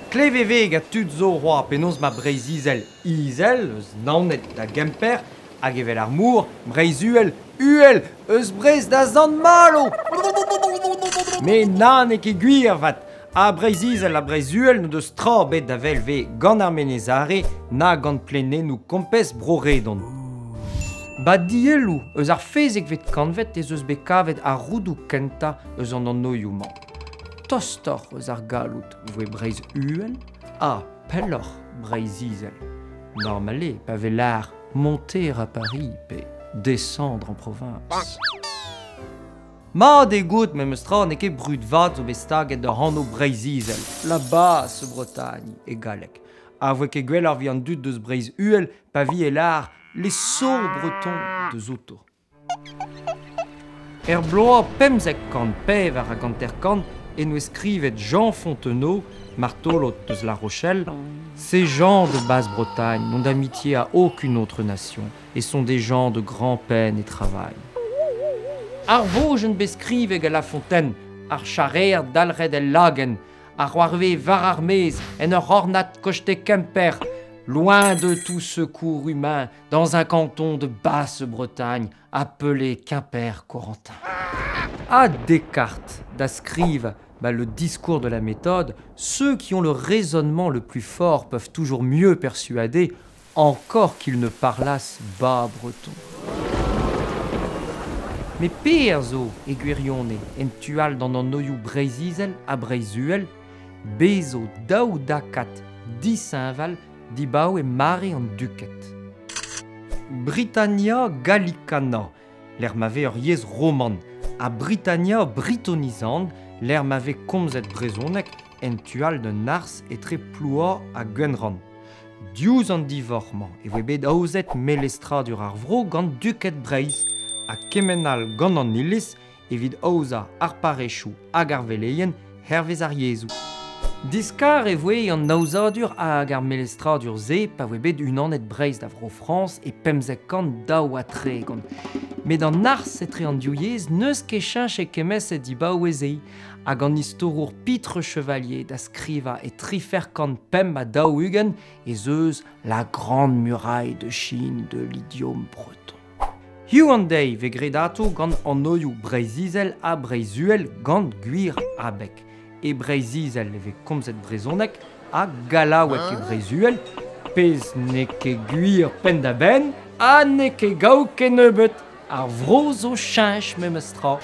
Klevet 'vez gant tud zo c'hoazh penaos 'ma Breizh-Izel izel, eus Naoned da Gemper, hag evel ar mor, Breizh-Uhel uhel, eus Brest da Sant-Malo. Met na n'eo ket gwir 'vat. Ha Breizh-Izel ha Breizh-Uhel n'o deus tra ebet da wel 'vez gant ar Menez Are na gant plaenennoù kompez Bro-Redon. Ba dielloù eus ar XVvet kantved ez eus bet kavet ar roudoù kentañ eus an anvioù-mañ. Tostoc'h eus ar galloud voe Breizh-Uhel ha pelloc'h Breizh-Izel. Normal eo pa vez lâr monter à Paris pe descendre en province. Mat eo goût memes tra n'eo ket brud vat zo bet staget da anv Breizh-Izel, la Basse Bretagne e galleg. Ha voe ket gwelloc'h evit an dud deus Breizh-Uhel pa vi e lâr les sots bretons deus outo. Er bloaz 1554 en doa skrivet Jean Fontenot, martolod deus La Rochelle, Ces gens de Basse-Bretagne n'ont d'amitié à aucune autre nation et sont des gens de grand peine et travail. Ar vojenn bet skrivet gant La Fontaine, ar charreer dalc'het el lagenn, a c'hoarvez war ar maez en ur c'hornad koste Kemper, loin de tout secours humain, dans un canton de Basse-Bretagne appelé Quimper-Corentin. Ha Descartes da skrivañ bah, le discours de la méthode, ceux qui ont le raisonnement le plus fort peuvent toujours mieux persuader, encore qu'ils ne parlassent bas breton. Met per zo e gwirionez en tu all d'an anvioù Breizh-Izel ha Breizh-Uhel, bez zo daou dakad disheñvel dibaoe mare an duked. Britannia Gallicana, lec'h ma vez ur yezh roman, ha Britannia Britonizant, lec'h ma vez komzet brezhoneg en tu all d'un arz etre Plouha ha Gwenrann. Diouzh an divorc'h-mañ e voe bet aozet melestradur ar vro gant Duked Breizh ha kement all gant an Iliz evit aozañ ar parrezioù hag ar veleien hervez ar yezhoù. Diskar e voe an aozadur hag ar melestradur-se pa voe bet unanet Breizh da Vro-Frañs e 1532. Met an arz etre an div yezh n'eus ket cheñchet kement-se dibaoe-se hag an istorour Pitre Chevalier da skrivañ e 1445 ez eus La Grande Muraille de Chine de l'idiome breton. Hiziv an deiz 'vez graet atav gant anvioù Breizh-Izel ha Breizh-Uhel gant gwir abeg. E Breizh-Izel e vez komzet brezhoneg ha gallaoueg e Breizh-Uhel, pezh n'eo ket gwir penn-da-benn ha n'eo ket gaou kennebeut. Ar vro zo cheñch memes tra.